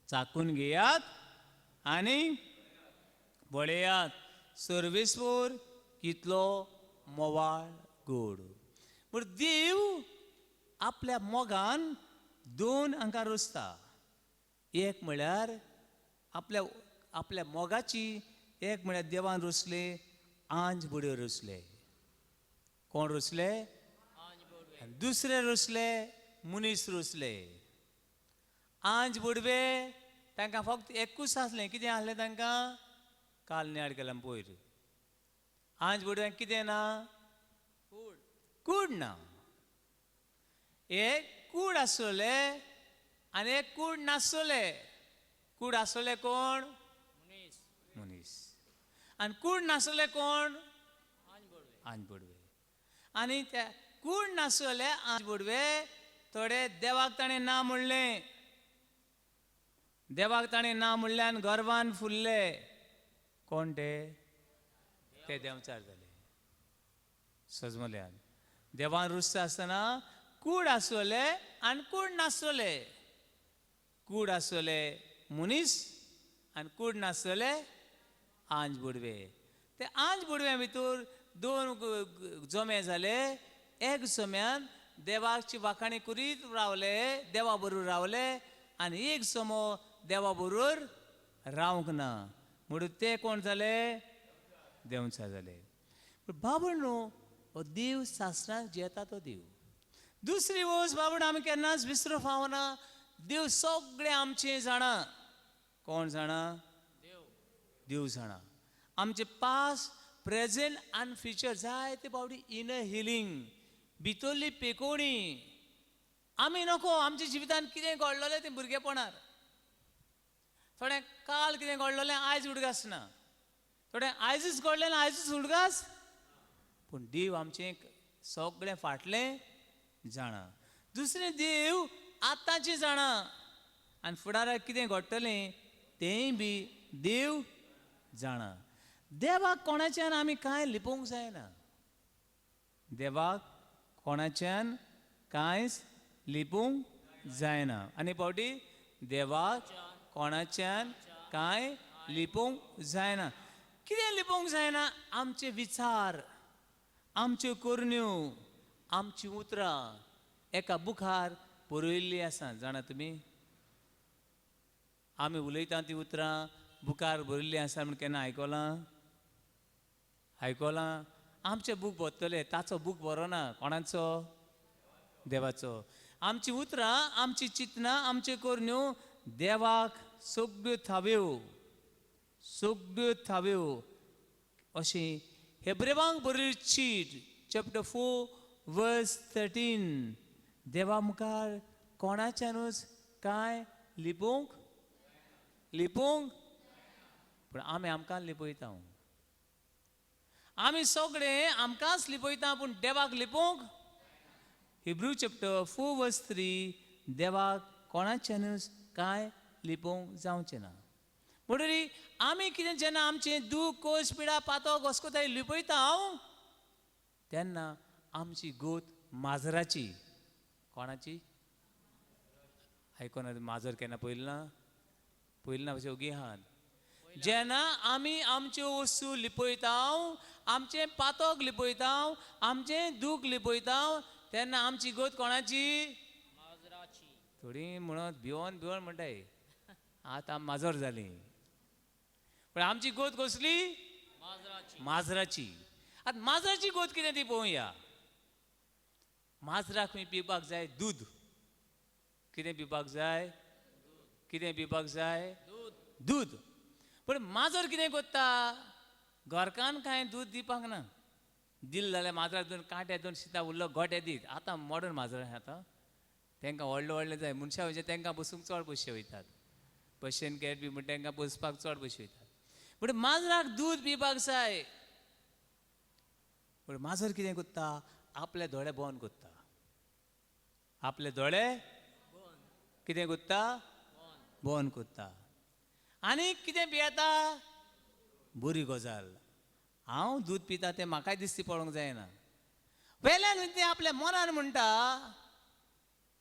चाकून घेयात आनी पळयात सर्वेस्वर कितलो मोवाळ गोड. पूण देव आपल्या मोगान दोन हांकां रचता. एक म्हळ्यार आपल्या आपल्या मोगाची, एक म्हळ्यार देवान रचले आंज बुडयो रचले. कोण रचले? दुसरे रचले मनीस रचले. आंज बुडवे तांकां फक्त एकूच आसलें. कितें आसलें तांकां? काल नियाळ केला पयर. आंज बुडव्यांक कितें ना? कूड. कूड ना. एक कूड आसले आनी एक कूड नासले. कूड आसले कोण? मनीस. मनीस. आनी कूड नासले कोण? आंज बुडवे. आंज बुडवे. आनी त्या कूड नासले आंज बुडवे थोडे देवाक ताणें ना म्हणलें. देवाक ताणें ना म्हणल्यान गर्वान फुल्ले. कोण ते? ते देंवचार जाले. सजमल्यान देवान रुसता आसतना कूड आसले आनी कूड नासले. कूड आसले मनीस आनी कूड नासले आंज बुडवे. ते आंज बुडव्या भितर दोन जमे जाले. एक जम्यान देवाची वाखाणी करीत रावले, देवा बरोबर रावले, आनी एक जमो देवा बरोबर रावंक ना. म्हणून ते कोण जाले? देंवचार जाले. पूण बाबड न्हू, हो देव सासणाक जियेता तो देव. दुसरी वस्त बाबड आमी केन्नाच विसरूं फावना, देव सगळें आमचें जाणा. कोण जाणा? देव. देव जाणा आमचे पास्ट, प्रेजेंट आनी फ्युचर. जायते फावटी इनर हिलींग, भितरली पेकोवणी आमी नको. आमच्या जिवितांत कितें घडलेलें तें भुरगेपणार, थोडें काल कितें घडलेलें आयज उडगास ना, थोडें आयजूच घडलें आयजूच उडगास. पूण देव आमचें सगळें फाटलें जाणा. दुसरें देव आतांचें जाणा आनी फुडाराक कितें घडटलें तेंय बी देव जाणा. देवाक कोणाच्यान आमी कांय लिपोवंक जायना. देवाक कोणाच्यान कांयच लिपोवंक जायना. आनी फावटी देवाक कोणाच्यान कांय लिपोवंक जायना. कितें लिपोवंक जायना? आमचे विचार, आमच्यो करण्यो, आमचीं उतरां एका बुखार बरयल्लीं आसा. जाणा तुमी, आमी उलयता तीं उतरां बुकार बरयल्लीं आसा म्हूण केन्ना आयकलां? आयकलां? आमचें बूक बरतले, ताचो बूक बरोना. कोणाचो? देवाचो. आमचीं उतरां, आमचीं चिंतनां, आमच्यो करण्यो देवाक सगळ्यो थाव्यो, सगळ्यो थाव्यो. अशें हेब्रेवांक बरयल्ली चीट, चॅप्टर 4 वर्स 13. देवा मुखार कोणाच्यानूच कांय लिपोवंक लिपोवंक. पूण आमी आमकां लिपयता. आमी सगळे आमकांच लिपयता, पूण देवाक लिपोवंक. हिब्रू चॅप्टर 4 वर्स 3, देवाक कोणाच्यानूच कांय लिपोवंक जावचें ना. म्हणटरी आमी कितें जेन्ना आमचें दूख, कोश, पिडा, पातो, घोस्कोताय लिपयता हांव, तेन्ना आमची गोत माजराची. कोणाची? आयकोना? माजर केन्ना पळयलें ना? पळयलें ना? अशें ओगी आहात. जेन्ना आमी आमच्यो वस्तू लिपयता, आमचें पातोक लिपयता, आमचें दूख लिपयता, तेन्ना आमची गोत कोणाची? माजराची. थोडी म्हणत भिवन भिवन म्हणटाय आतां माजर जाली. पण आमची गोत कसली? माजराची. माजराची. आतां माजराची गोत कितें ती पळोवया. माजराक खंय पिवपाक जाय? दूद. कितें पिवपाक जाय? कितें पिवपाक जाय? दूद. दूद. पूण माजर कितें करता? घरकान कांय दूद दिवपाक ना. दिलें जाल्यार माजराक दोन कांटे, दोन शितां उरलो गोटे दीत. आतां मॉडर्न माजरां आतां तांकां व्हडलें व्हडलें जाय. मनशां म्हणजे तांकां बसूंक चड पयशे वयतात. पर्शियन कॅट बी म्हण तांकां बसपाक चड पयशे वयतात. पूण माजराक दूद पिवपाक जाय. पूण माजर कितें करता? आपले दोळे बंद करता. आपले दोळे कितें करता? बंद करता. आनी कितें पियेता? बरी गजाल, हांव दूद पिता तें म्हाकाय दिसती पडोवंक जायना. वेल्यान तें आपल्या मनान म्हणटा,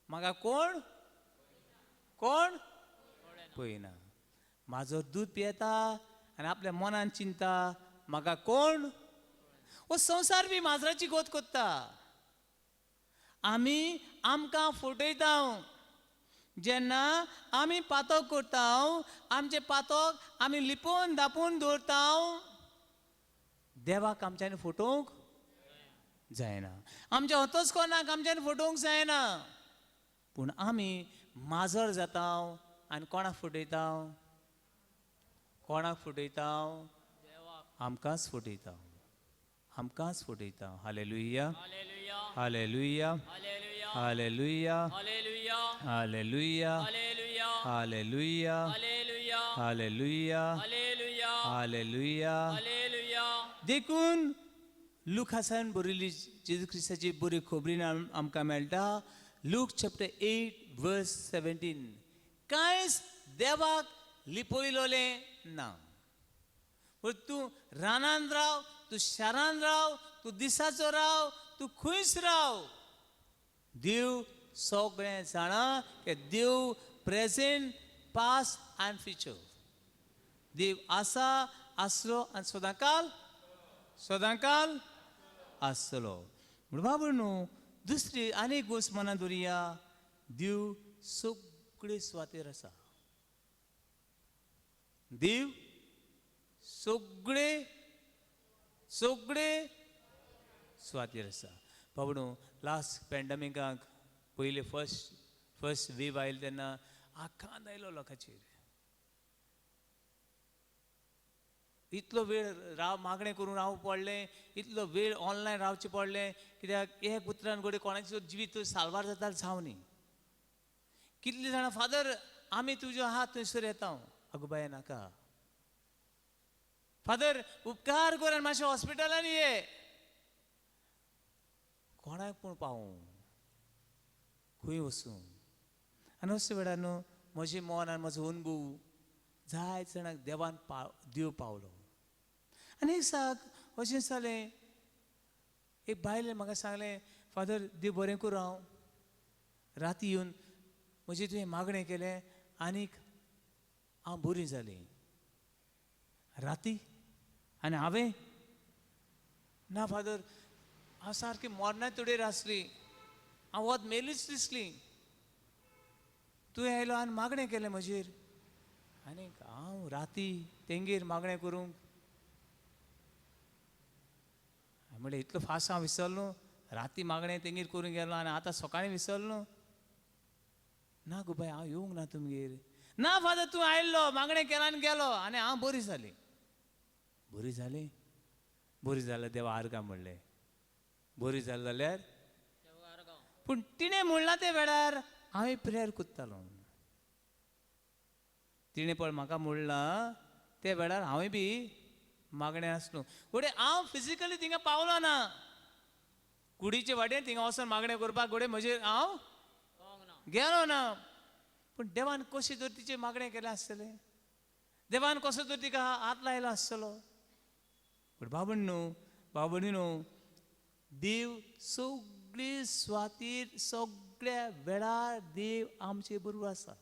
म्हाका कोण कोण पळयना. म्हाजो दूद पियेता आनी आपल्या मनान चिंता म्हाका कोण. हो संवसार बी माजराची गोत करता. आमी आमकां फटयता. जेन्ना आमी पातक करता, आमचें पातक आमी लिपोवन दापून दवरता, देवाक आमच्यांनी फटोवंक जायना. आमच्या हतोच कोणाक आमच्यांनी फटोवंक जायना. पूण आमी माजर जाता आनी कोणाक फटयता? कोणाक फटयता? आमकांच फटयता. आमकांच फटयता. Hallelujah, hallelujah, hallelujah, hallelujah, hallelujah, hallelujah, hallelujah. देखून लुकासान बरयल्ली जेजू क्रिस्ताची बरी खबरी आमकां मेळटा. Luke chapter 8 verse 17. कांयच देवाक लिपयलोलें ना. पूण तूं रानान राव, तूं शारान राव, तूं दिसाचो राव, तूं खंयच राव, देव सगळें जाणा की देव प्रेजेंट, पास्ट आनी फ्युचर. देव आसा, आसलो आनी सदांकाल सदांकाल आसतलो. म्हणून बाबा न्हू, दुसरी आनी एक गोश्ट मनांत दवरुया, देव सगळे सुवातेर आसा. देव सगळे सगळे सुवातेर आसा. बाबा न्हू, लास्ट पॅन्डमिकाक पयले फर्स्ट फर्स्ट वेव आयले तेन्ना आकांत आयलो लोकांचेर. इतलो वेळ राव मागणें करून रावूं पडलें, इतलो वेळ ऑनलायन रावचें पडलें, कित्याक एक उतरान घडये कोणाचें जिवीत साल्वार जाता जावं न्ही. कितलीं जाणां, फादर आमी तुज्यो आहा थंयसर येता. आगो बाये नाका फादर, उपकार कर आनी मातशें हॉस्पिटलान ये. कोणाक पूण पावूं, खंय वचूं? आनी अशे वेळार न्हू म्हजें मन आनी म्हजो अनुभव जायत जाणांक देवान देव पावलो. आनी एक दिसाक अशें जालें, एक बायलेन म्हाका सांगलें, फादर देव बरें करूं, हांव राती येवन म्हजें तुवें मागणें केलें आनीक हांव बरी जाली राती. आनी हांवें ना फादर, हांव सारकी मरणा तुडेर आसली, हांव वत मेलीच दिसली, तुवें आयलो आनी मागणें केलें म्हजेर, आनीक हांव राती तेंगेर मागणें करूंक. म्हणलें इतलो फास्ट हांव विसरलो, राती मागणें तेंगेर करूंक गेलो आनी आतां सकाळीं विसरलो. ना गो बाय, हांव येवंक ना तुमगेर. ना फादर, तूं आयल्लो, मागणें केलां आनी गेलो आनी हांव बरी जाली. बरी जाली, बरी जाल्यार देवा आर्गां म्हणलें, बरी जालें जाल्यार. पूण तिणें म्हणलां ते वेळार हांवें प्रेयर करतालो. तिणें पळय म्हाका म्हणलां ते वेळार हांवें बी मागणें आसलो. घडये हांव फिजिकली थिंगा पावलो ना, कुडीचे वाटेन थिंगा वचोन मागणें करपाक घडये म्हजेर हांव गेलो ना. पूण देवान कशें तर तिचें मागणें केलें आसतलें, देवान कसो तर तिका हात लायलो आसतलो. पूण बाबण न्हू, बाबणी न्हू, देव सगळे सुवातेर सगळ्या वेळार देव आमचे बरोबर आसा.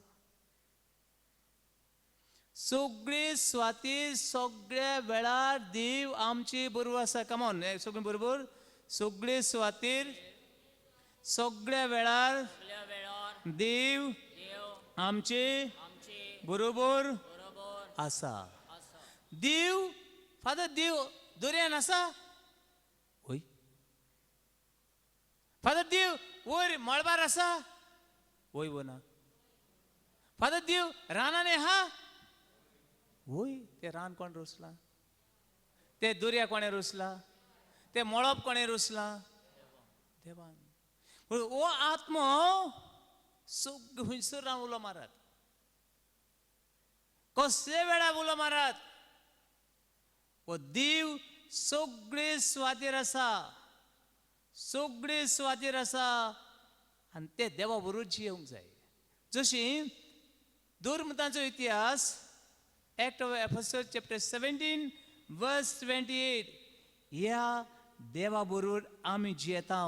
सगळे सुवातेर सगळ्या वेळार देव आमचे बरोबर आसा. कमॉन, सगळे बरोबर. सगळे सुवातेर सगळ्या वेळार देव आमचे बरोबर आसा. देव फादर, देव दर्यान आसा? वय. फादर देव वयर मळबार आसा? वय वो ना. फादर देव रानान आहा? वय. तें रान कोण रोसलां? तें दर्या कोणें रोसला? तें मळब कोणें रोसलां? देवान. पूण हो आत्मो सगळें खंयसर रावन उलो मारात, कसले वेळार उलो मारात, हो देव सगळे सुवातेर आसा, सगळे सुवातेर आसा. आनी ते देवा बरोबर जियेवंक जाय. जशी दुर्मतांचो इतिहास, Act of Apostle chapter 17 verse 28, ह्या देवा बरोबर आमी जियेता,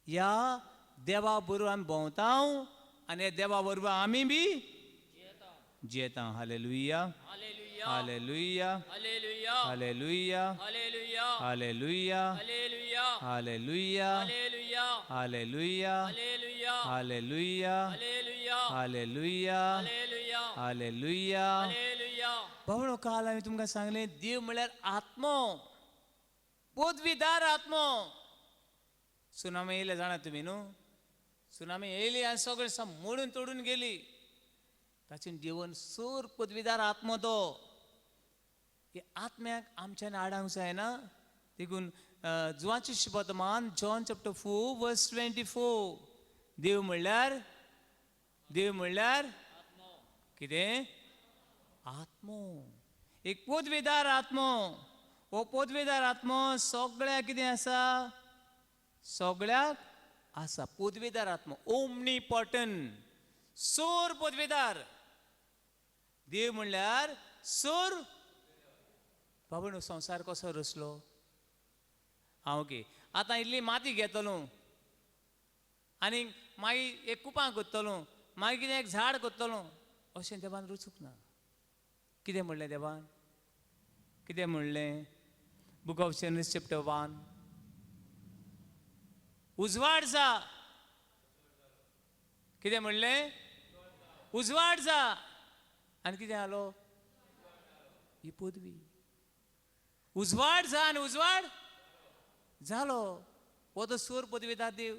ह्या देवा बरोबर आमी भोंवता आनी ह्या देवा बरोबर आमी बी जियेता. Hallelujah, hallelujah, hallelujah, hallelujah, hallelujah, hallelujah, hallelujah, hallelujah, hallelujah. बाबडो, काल हांवें तुमकां सांगलें, देव म्हळ्यार आत्मो, पदवीदार आत्मो. सुनामी येयले जाणा तुमी न्हू? सुनामी येयली आनी सगळें मोडून तोडून गेली. ताचेन देवन सोर पदवीदार आत्मो तो. हे आत्म्याक आमच्यान आडावंक जायना. देखून जुवाची शिपतमान जॉन चॅप्टर 4 वर्स 24, देव म्हणल्यार, देव म्हणल्यार कितें? आत्मो, एक पदवीदार आत्मो. हो पदवीदार आत्मो सगळ्याक कितें आसा? सगळ्याक आसा, पदवेदार आत्मो, ओमनीपॉटन, सोर पदवेदार. देव म्हणल्यार सोर. बाबा न्हू संवसार कसो रचलो? आं ओके, आतां इल्ली माती घेतलो आनी मागीर एक कुपां करतलो, मागीर कितें एक झाड करतलो, अशें देवान रचूंक ना. कितें म्हणलें देवान? कितें म्हणलें? Book of Genesis chapter 1, उजवाड जा. कितें म्हणलें? उजवाड जा. आनी कितें जालो? ही पदवी. उजवाड जा आनी उजवाड जालो. हो तो सोर पदवेदार देव.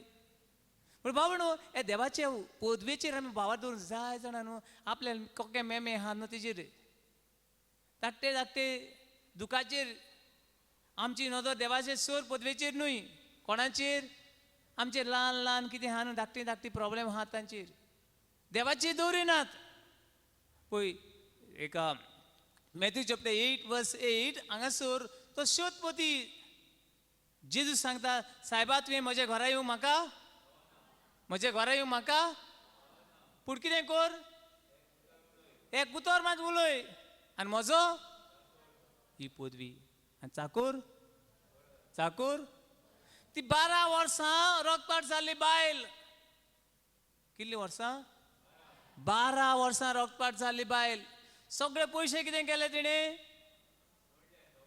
पूण बाबा न्हू हे देवाचे पदवेचेर आमी भावार दवरून जाय जाणां न्हू आपल्या कोके मेमे आहा न्हू तेजेर धाकटे धाकटे दुखाचेर आमची नदर देवाचे सोर पदवेचेर न्हय, कोणाचेर? आमचे ल्हान ल्हान कितें आहा न्हू धाकटी धाकटी प्रॉब्लेम आहा तांचेर देवाचेर दवरिनात. पळय एका मॅथ्यू चॅप्टर 8 वर्स 8 हांगासर तो शोधपती जेजू सांगता, सायबा तुवें म्हज्या घरा येवं म्हाका, म्हज्या घरा येवं म्हाका, पूण कितें कर, एक उतर मात उलय आनी म्हजो ही पदवी. आनी चाकूर चाकूर ती 12 वर्सां रगताट जाल्ली बायल. कितलीं वर्सां? 12 वर्सां रगताट जाल्ली बायल. सगळे पयशे कितें केले तिणें?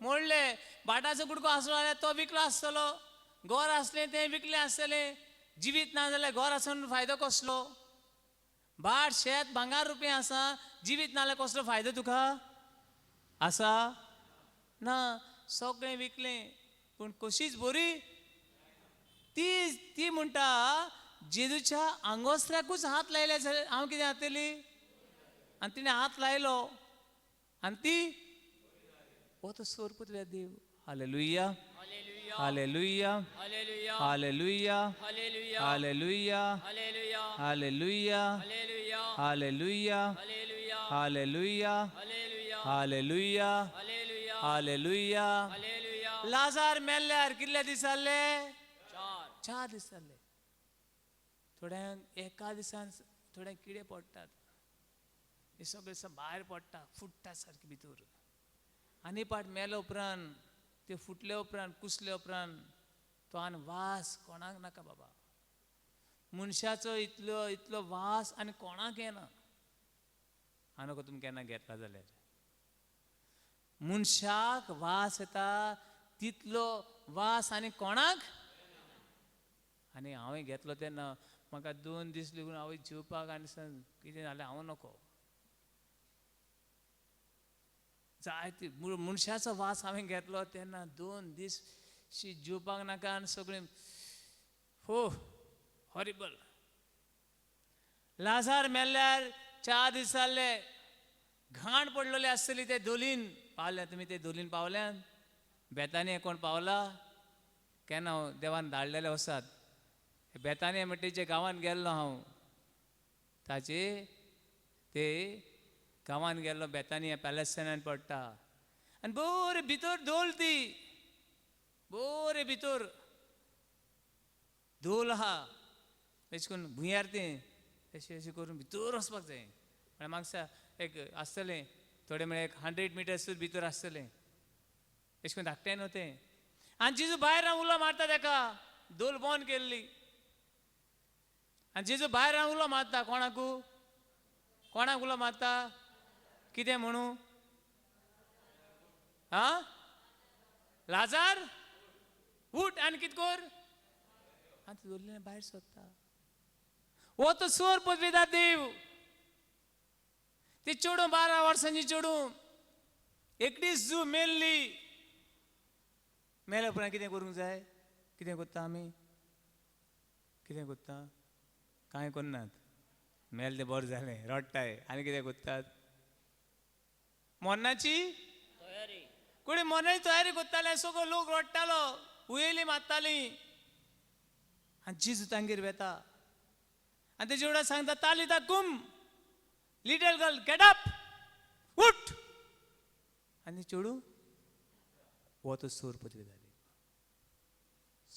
मोडले. भाटाचो कुडको आसलो जाल्यार तो विकलो आसतलो, घर आसलें तें विकलें आसतलें, जिवीत ना जाल्यार घर आसून फायदो कसलो? भाट शेत भांगार रुपया आसा, जिवीत ना जाल्यार कसलो फायदो तुका आसा? ना. सगळें विकलें पूण कशीच बरी ती ती म्हणटा जेजूच्या आंगोस्त्राकूच हात लायले जाल्यार हांव कितें जातली? आनी तिणें हात लायलो आनी ती हो तो सोरपूत देव. Hallelujah, hallelujah, hallelujah, hallelujah, hallelujah, hallelujah, hallelujah, hallelujah, hallelujah. Lazar मेल्ल्यार कितले दीस जाले? 4 दीस जाले. थोड्यांक एका दिसान थोड्यांक किडे पडटात, हे सगळे भायर पडटा, फुट्टा सारके भितर. आनी पाट मेल्या उपरांत ते फुटले उपरांत कुसले उपरांत तो आनी वास कोणाक नाका बाबा. मनशाचो इतलो इतलो वास आनी कोणाक येना. आनी तुमी केन्ना घेतला जाल्यार मनशाक वास येता तितलो वास आनी कोणाक. आनी हांवें घेतलो तेन्ना म्हाका 2 दीस लेगून हांवें जेवपाक आनी कितें जालें हांव नको. जायते मनशाचो वास हांवें घेतलो तेन्ना 2 दीस शी जेवपाक नाका आनी सगळें हो हॉरिबल. लाजार मेल्ल्यार 4 दीस जाल्ले, घाण पडलेली आसतली ते दोलीन. पावल्या तुमी ते दोलीन? पावल्यान बेतानी कोण पावला? केन्ना हांव देवान धाडलेले वसात बेतानी म्हणटा जे गांवान गेल्लो हांव, ताचे ते गांवान गेल्लो बेतानी पॅलेस्टायनान पडटा. आनी बरें भितर दोल, ती बरें भितर दोल आहा, तेश करून भुंयार तें अशें अशें करून भितर वचपाक जाय. म्हळ्यार म्हाका एक आसतलें थोडे म्हळ्यार एक 100 मिटर्स भितर आसतलें, अशें करून धाकटें न्हू तें. आनी जेजू भायर उलो मारता तेका, दोल बंद केल्ली. आनी जेजू भायर उलो मारता कोणाकू? कोणाक उलो मारता? कितें म्हणू? आं, लाजार उठ आनी कितें कर? आनी दोल्ले भायर सोदता. हो तो सोर पदवेदार देव. ती चेडूं 12 वर्सांची चेडूं एकटीच जू मेल्ली. मेल्या उपरांत कितें करूंक जाय? कितें करता आमी? कितें करता? कांय करनात. मेल तें बरें जालें, रडटाय. आनी कितें करतात? मरणाची कोणी मरणाची तयारी करताले, सगळो लोक रडटालो, उयेली मारताली. आनी जेजू तांगेर वेता आनी तेजे वांगडा सांगता, तालिता कुम, लिटल गर्ल गेट अप, उठ. आनी चेडूं हो तो सोर पदवेदार,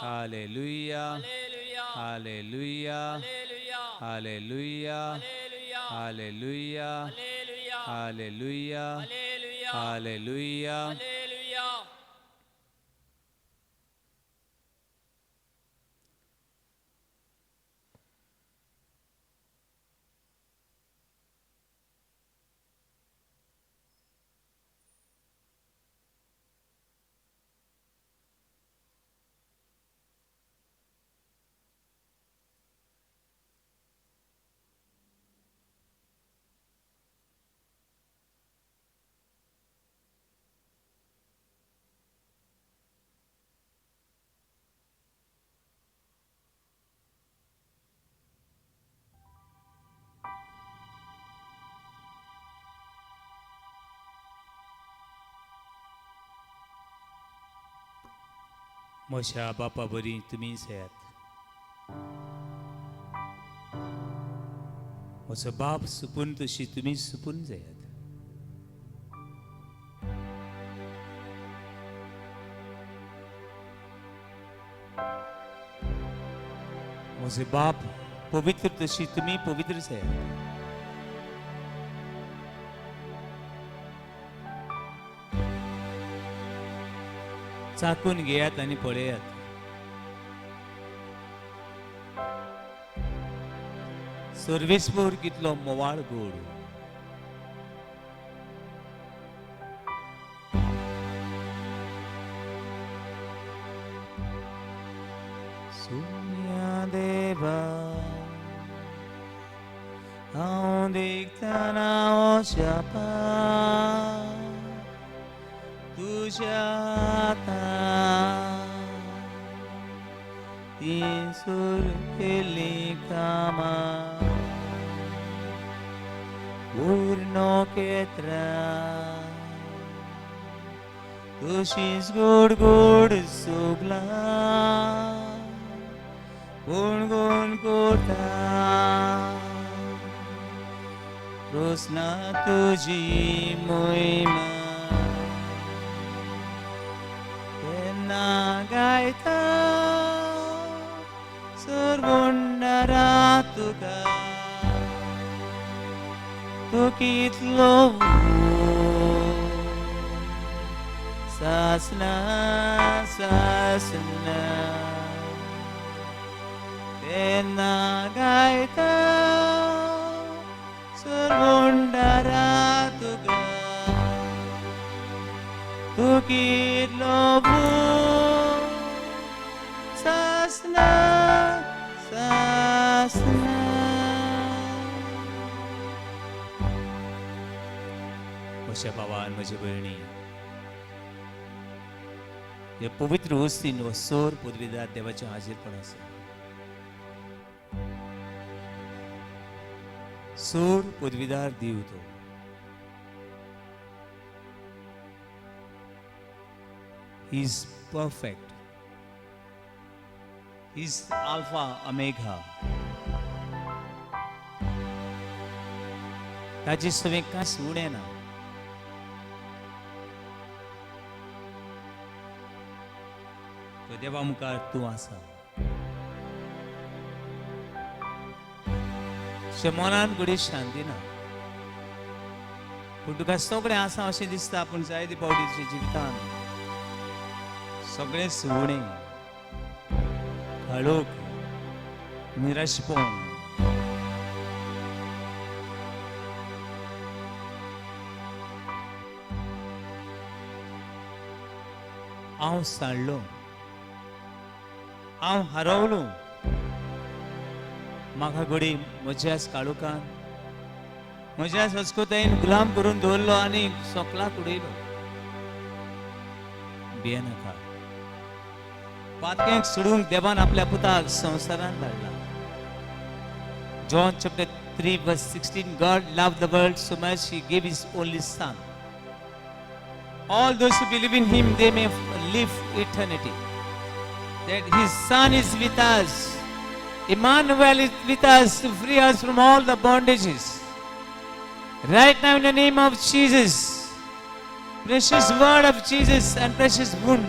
Hallelujah. Hallelujah. Hallelujah. Hallelujah. Hallelujah. Hallelujah. Hallelujah. Hallelujah. Hallelujah. Hallelujah. Hallelujah. म्हज्या बापा बरी तुमी येयात. म्हजो बाप सुपून तशी तुमी सुपून जायात. म्हजो बाप पवित्र तशी तुमी पवित्र जायात. चाकून घेयात आनी पळयात. सर्वेस्पर कितलो मोवाळ गोड. सुन्या देवा हांव देखतना ओशापा तुज्या तीं सुर केल्लीं कामां वयर नखेत्रां तशींच गोड गोड सोबलां गुणगुण करता रोसना तुजी मोहिमा तेन्ना गायता सर्वोंडरा तुका तूं कितलो सासना सासना तेन्ना गायता सर्वोंडरा तुका तूं कितलो सासना सासना. म्हज्या भावान म्हज्या भयणी, हे पवित्र वस्तीन हो सोर पदवीदार देवाचें हाजीरपण आसा. सोर पदवीदार देव तो. He is perfect. He is Alpha Omega. ताजे सवें कांयच उणें ना. तो देवा मुखार तूं आसा. मनान घडये शांती ना, पूण तुका सगळें आसा अशें दिसता, पूण जायते फावटी तुज्या जिवितान सगळें सुवणें, काळोख, निराशपण. हांव सांडलो, हांव हरवलो, म्हाका घडये म्हज्याच काळोखान म्हज्या संस्कृतायेन गुलाम करून दवरलो आनी सोकलाक उडयलो. भियेनाका. पातक्यांक सोडूंक देवान आपल्या पुताक संवसारान धाडला. John chapter 3 verse 16, God loved the world so much he gave his only son. All those who believe in him, they may live eternity. That his son is with us. Emmanuel is with us to free us from all the bondages. Right now in the name of Jesus, precious word of Jesus and precious wound,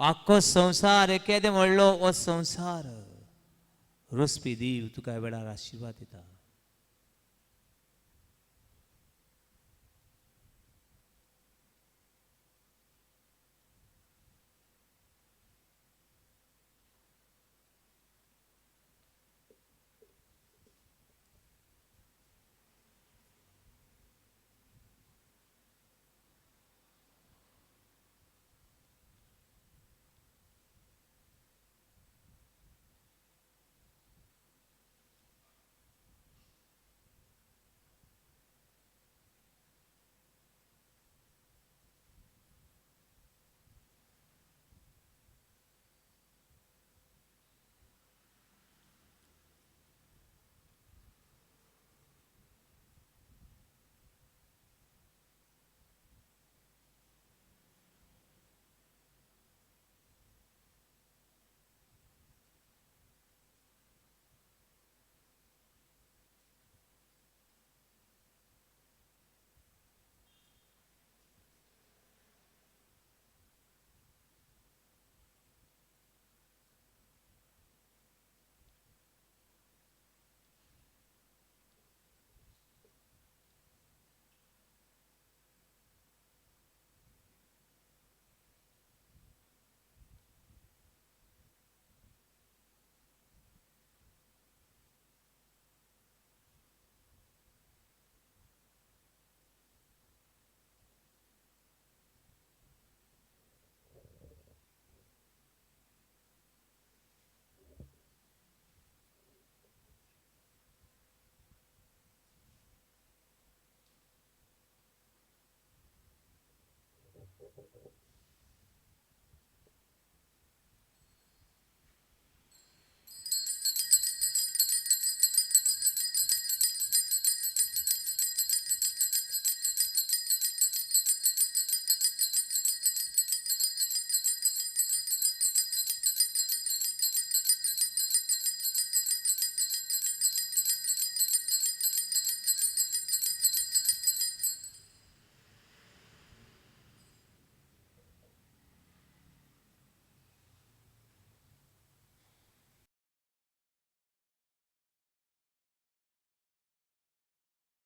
आख्खो संवसार केदें व्हडलो हो संवसार. रोसपी दीव तुका वेळार आशिर्वाद दिता.